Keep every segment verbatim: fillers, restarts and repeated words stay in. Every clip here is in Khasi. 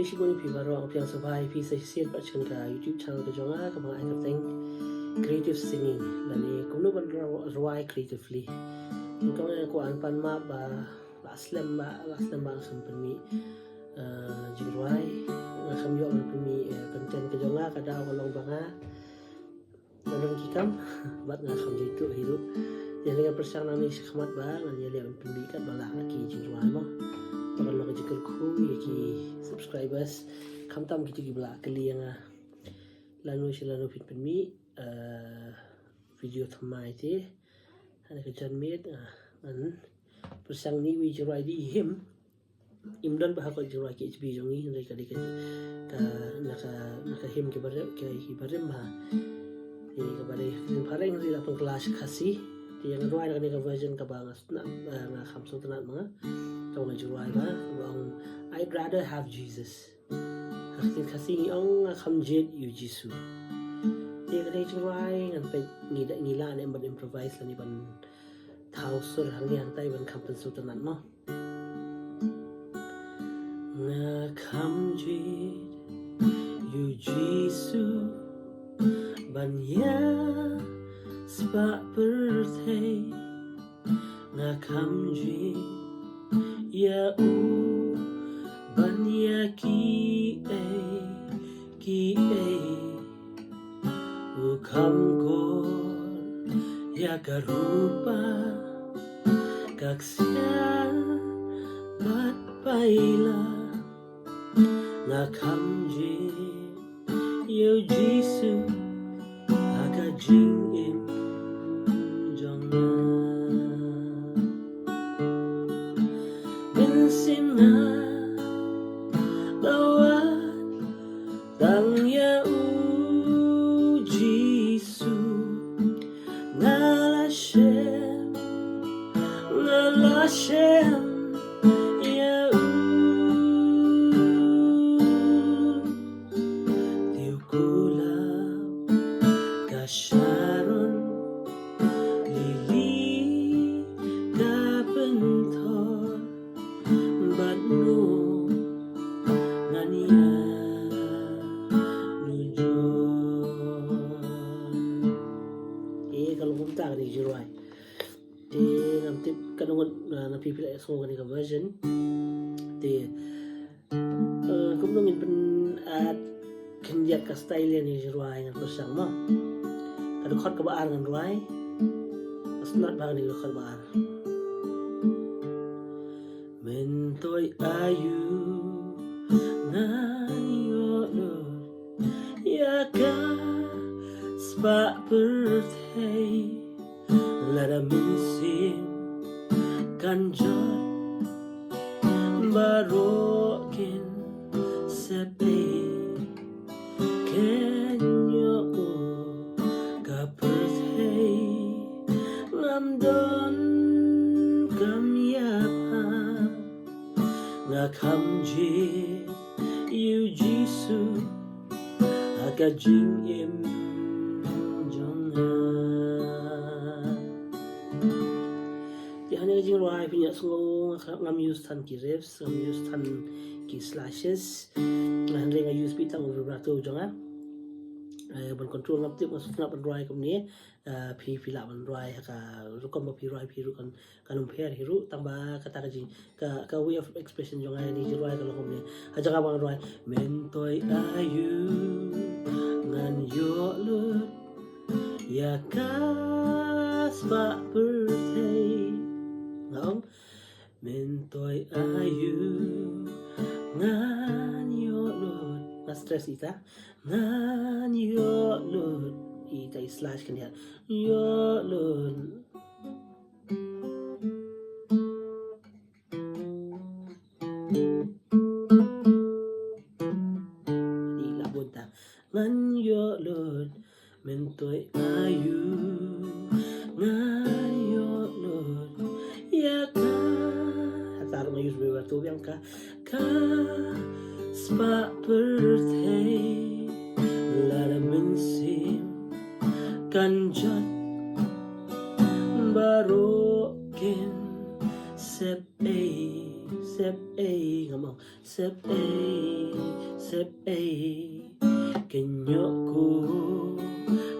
Shibun ïa phi baroh, pdiang sngewbha ïa phi sa shisien pat sha ka YouTube channel ka jong nga kaba nga ai kyrteng Creative Singing lane kumno ban rwai creatively. Nyngkong nga kwah ban pan map ba la slem ba la slem ba nga kham pynmih jingrwai, nga kham ïoh ban pynmih content ka jong nga, ka daw ka long ba nga nga don ki kam bad nga kham jaituh hi ruh. Ïa nga pyrshang nangne shakhmat ba ngan ïaleh ban pynmih katba lah ki jingrwai mo, ba kan long ka jingkyrkhu ïa ki subscribers, khamtam kito kiba la kylli ïa nga lano shi lano phin pynmih video thymmai te. Hane ka janmiet ngan pyrshang ni wi jingrwai di him. Im don ba ha ka jingrwai K H B jong ngi, hynrei ka dei ka na ka na ka him ki barim, ki barim ba ki ka ba dei ka phareng ri la pang clash Khasi. Te nga rwai na ka version kaba nga sngewtynnat, nga kham sngewtynnat ma nga. Ka nga jingrwai ba ba ong, I'd rather have Jesus. Ha ka ktien Khasi ngi ong, nga kham jied ïa u Jisu. Te ka dei jingrwai ngan peit ngi da ngi lah ne ban improvise lane ban thaw sur hangne hangtai ban kham pynsngewtynnat mo. Nga kham jied ïa u Jisu ban ïa spah pyrthei. Nga kham jied ïa u ban ïa kiei kiei. U kham kor ïa ka rupa, ka ksiar bad paila. Nga kham jied ïa u Jisu ha ka jingim jong nga. Mynsiem nga la wad tang ïa u Jisu. Nga la shem, nga la shem ïa u. Te u kulap ka Sharon, lili ka pynthor, bad no ngan ïa nujor. Eh, ka long kumta kane ka jingrwai. Te ngam tip katno ngut na phi phi la ïohsngew kane ka version. Te kumno ngin pyn-add khyndiat ka style ïa kane ka jingrwai ngan pyrshang mo. Ka dkhot kaba ar ngan rwai. Ka sngewtynnat ba kane ka dkhot ba ar. Myntoi aïu ngan ïoh lut ïa ka spah pyrthei. Lada mynsiem kan jot baroh kin sep ei. Ken ïoh ka pyrthei ngam don kam ïa pha. Nga kham jied ïa u Jisu ha ka jingim jong nga. Te hangne ka jingrwai phin ïohsngew ngam use than ki riffs, ngam use than ki slashes. Hynrei nga use beit tang u vibrato jong nga ban control. Ngam tip, nga sngewtynnat ban rwai kumne. Phi phi lah ban rwai ha ka rukom ba phi rwai phi ruh kan kan ym pher hi ruh, tang ba kata ka jing ka ka way of expression jong nga ïa kane ka jingrwai ka long kumne. Ha jaka ba ngan rwai, myntoi aïu ngan ïoh lut ïa ka spah pyrthei. Nga ong, myntoi aïu ngan ïoh lut. Nga stress ita. Ngan ïoh lut. Ita i slash khyndiat. Ïoh lut. Di la bun ta. Ngan ïoh lut. Myntoi aïu ngan ïoh lut ïa ka. Hatta ruh nga use vibrato biang ka. Ka spah pyrthei lada mynsiem kan jot baroh kin sep ei. Sep ei, ngam ong. Sep ei, sep ei. Kenyok ku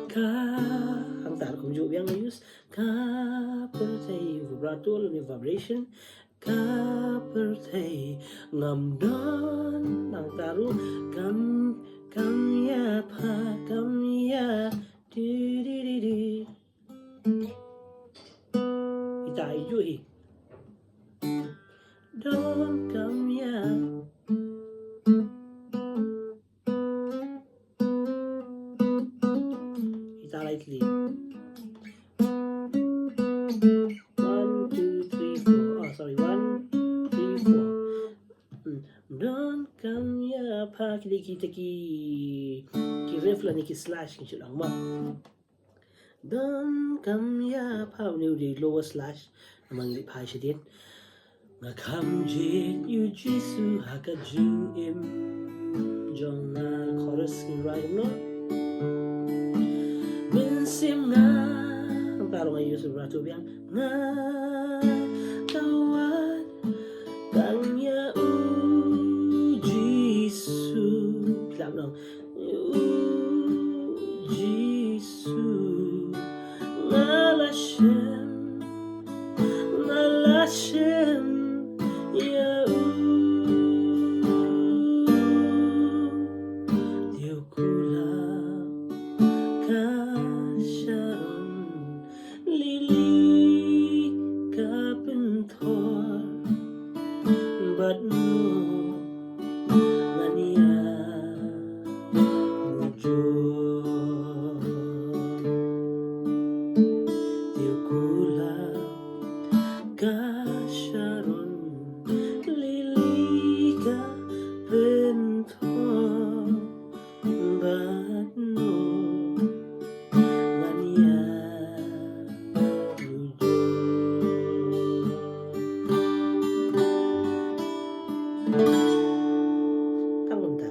ka. Hangta kumjuh biang use. Ka pyrthei, vibrato lane vibration. Ka pyrthei ngam don. Hangta ruh kam, kam ïa pha, kam ïa. Di, di, di, di. Ita iju hi. Don kam ïa. Ita lightly. One, two, three, four. Oh, sorry. One, three, four. Hmm. Don kam ïa pha, ki dei kita ki, ki riff lane ki slash ngi shu long ma. Don kam ïa pha, une u dei lower slash. Namar ngi pha shadien. Nga kham jied ïa u Jisu ha ka jingim jong nga. Chorus ngi rwai kumno. Mynsiem nga. Hangta ruh nga use vibrato biang. Nga ka wad tang ïa u Jisu. Phi lah ban ong. U Jisu, nga la shem, nga la shem ïa u. Te u kulap ka Sharon, lili ka pynthor, bad no ngan ïa mujur. Te u kulap ka Sharon, lili ka pynthor, bad no ngan ïa mujur. Tang kumta.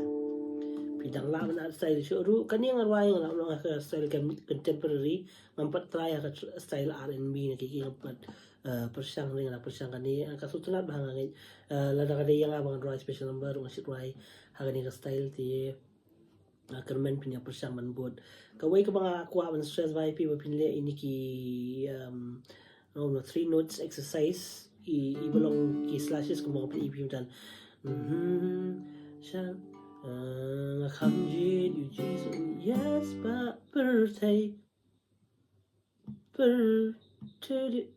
Phi dang lah ban add style shuh ruh. Kane nga rwai nga lah ban long ha ka style con-, contemporary. Ngam pat try ha ka tr-, style R and B na ki, ki ngam pat, eh, pyrshang ring na pyrshang kane. Ka sngewtynnat bha nga ngeit. Eh, lada ka dei ïa nga ba ngan rwai special number ruh nga shu rwai ha kane ka style te. Ah, kyrmen phin ïa pyrshang ban bud. Kawei kaba nga kwah ban stress bha ïa phi ba phin leh ïa kine ki, um, no, no, three notes exercise. I, i ba long ki slashes kumba ka phi, i phi mynta. Mhm. Sha, ah, nga kham jied ïa u Jisu. Yes, ba pyrthei. Pyrthei.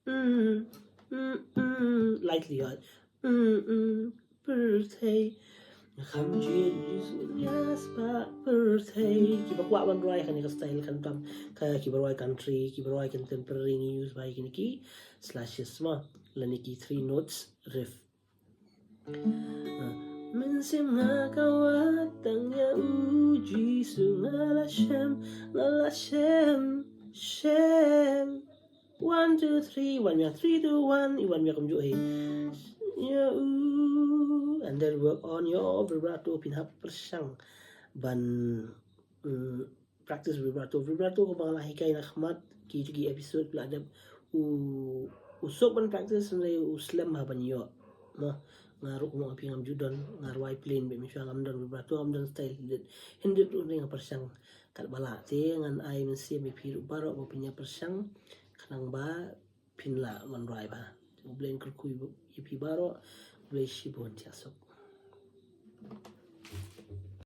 Mm, mm, mm. Lightly, right? Mm, mm. Pyrthei. Kham jied ïa u Jisu, yes, ba pyrthei. Kiba kwah ban rwai kane ka style kan tam. Ka, kiba rwai country, kiba rwai contemporary ngi use bha ïa kine ki slashes ma. Lane ki three notes riff. Mynsiem nga ka wad tang ïa u Jisu, nga la shem, nga la shem, shem. One, two, three, wan biang, three, two, one, i wan biang kumjuh hi. Ïa u, and then work on your vibrato, phin hap pyrshang ban, mm, practice vibrato. Vibrato kumba nga la hikai na khmat, ki, ki episode phi la dep u, u suk ban practice hynrei u slem ha ban ïoh. Mo, nga ruh kumba nga phi ngam ju don, nga rwai plain beit mynshuwa, ngam don vibrato, ngam don style. Hynrei ruh nga pyrshang katba lah te ngan ai mynsiem ïa phi ruh baroh ba phin ïa pyrshang khnang ba phin lah ban rwai bha. U Blei un kyrkhu ïa phi baroh, U Blei shibun, thiah suk.